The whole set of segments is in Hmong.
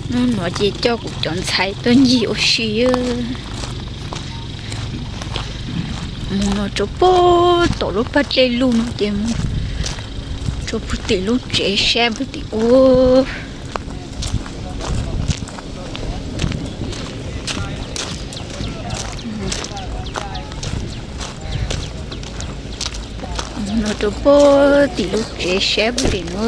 Hnub no ces coj kuv cov ntxhais tuaj ncig ua si. Mus no rau puag tom lub pag dej lug no ces mus rau puag tim lub tsev saib puag tim ub. Mus no rau puag tim lub tsev saib puag tim ub.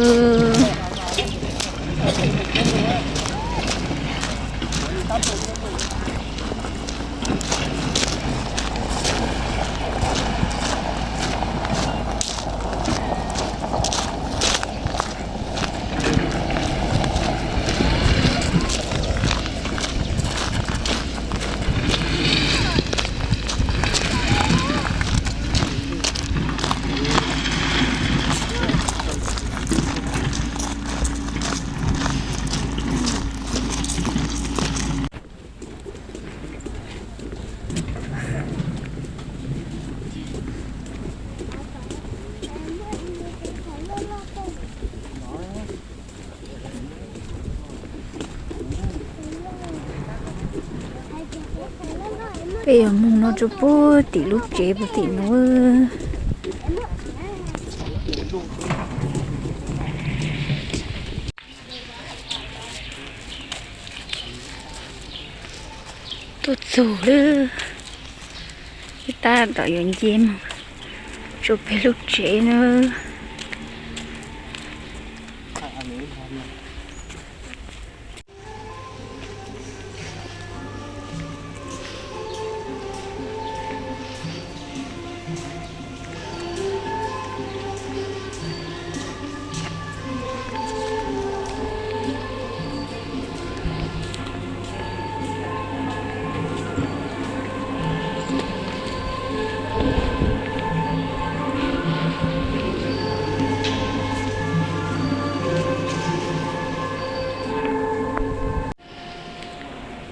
Peb yuav mus no rau puag tim lub tsev puag tim no. Tuaj txog lawm, tab tom yuav nce mus rau peb lub tsev na.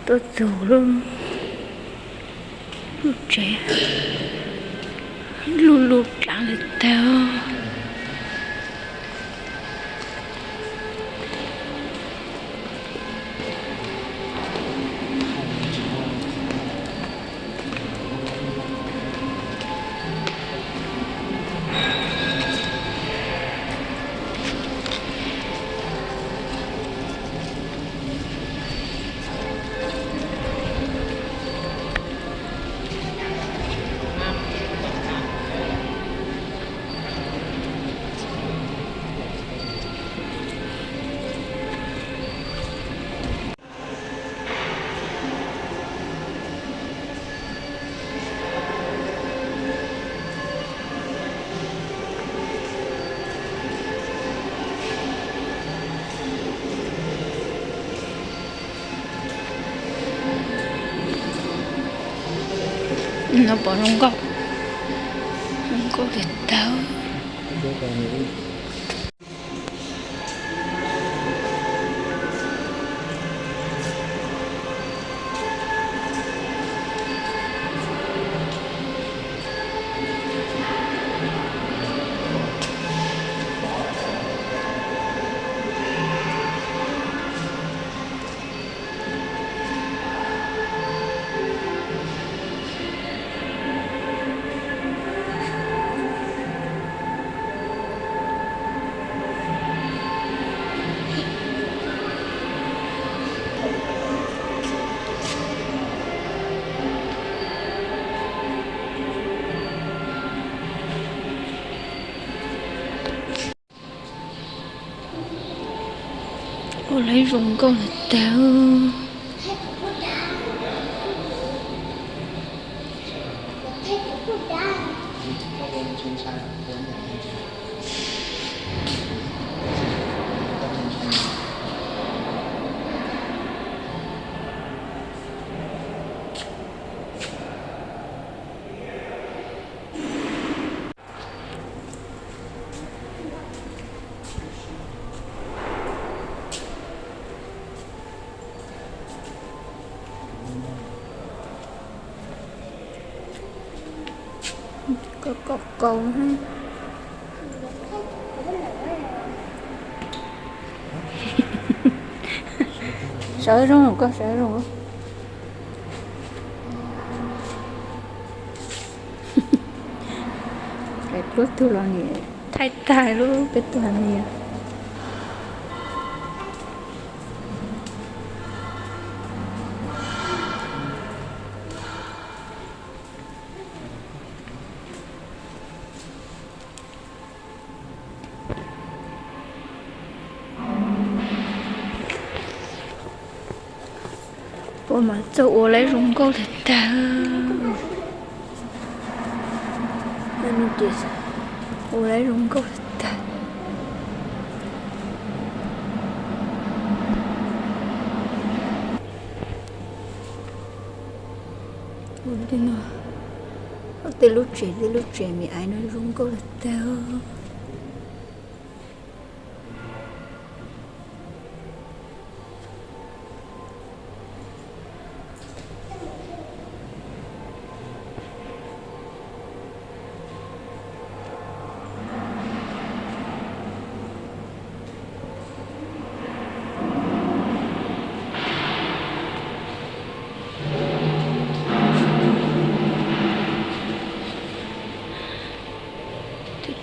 Tuaj txog lub, lub tsev, lub lub dlav li tag. No pom zoo nkauj, zoo nkauj tiag tiag. Ua lawv zoo nkauj tiag tiag. Kaus kaus. Sawv zoo, koj sawv zoo. Pluab tug los nim thaij tag lub peb tug hais li. Puab mas txawj ua lawv zoo nkauj tag tag. Ua lawv zoo nkauj tag tag. Tej lub tsev, tej lub tsev me aiv no zoo nkauj tag tag.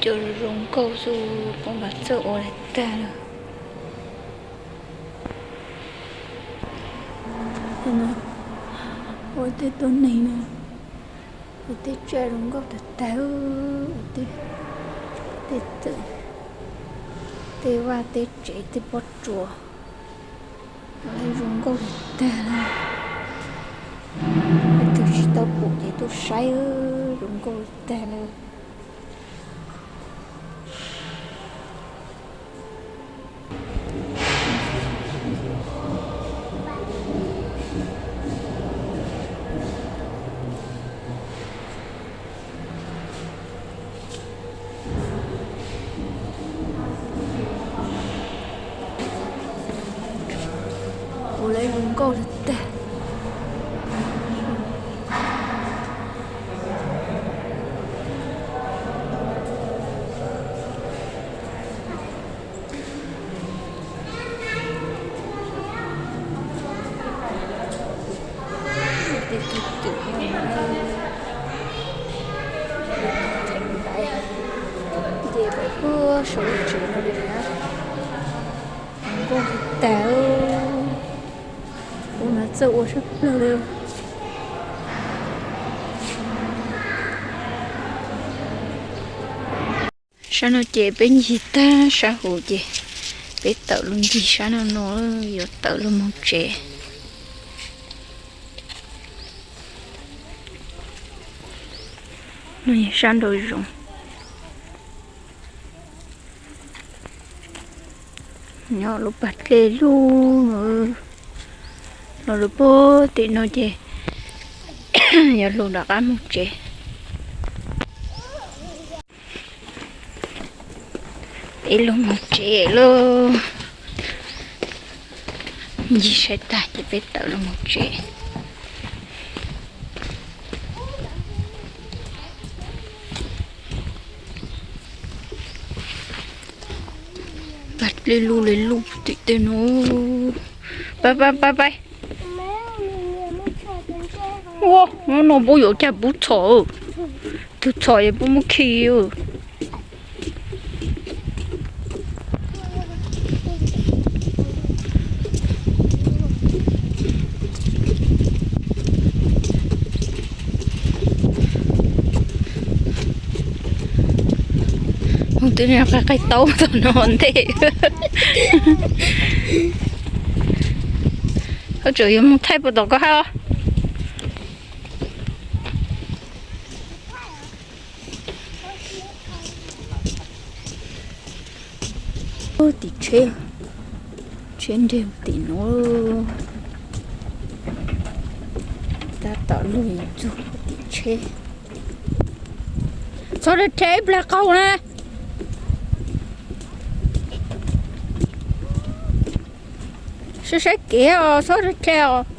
Twb cov zoo nkauj xwb puab mas txawj ua tag lawm. Ua tej tuab neeg no, ua tej tsiaj zoo nkauj tag tag, ua tej, tej vaj tej tsev tej pob tsuas, ua zoo nkauj tag lawm. Leej twg tsis tau pum ces tuaj saib, zoo nkauj tag lawm. Ua lawv zoo nkauj tag. Tej tug twm no, ces peb puag saum lub tsev no li na. Zoo nkauj tag, ua no txawj ua tshaj plaws li. Sab no ces peb ncig tag sab hauv ces peb tawm los ncig sab no no, yuav tawm los mus tsev. No yog sab nraum zoov. Nyob lub pas dlej lug no, los lawm puag tim no ces yog lug nram qab mus tsev. Peb lug mus tsev lauj. Ncig saib tag ces peb tawm los mus tsev. Pas dlej lug li lug tim tej no. Pab pab pab pab. Ua, no puab yuav caj pub txhom, tug txhom es puab muab khi. Mus twb qaij taub tom no ntej. Koj tseem yuav mus thaij puas tom koj hab os? Tim tsheb, tsheb nreg tim no, tab tom luag txug tim tsheb. Txhob rhe ib plag qaug na. Saib saib kev os, txhob rhe os.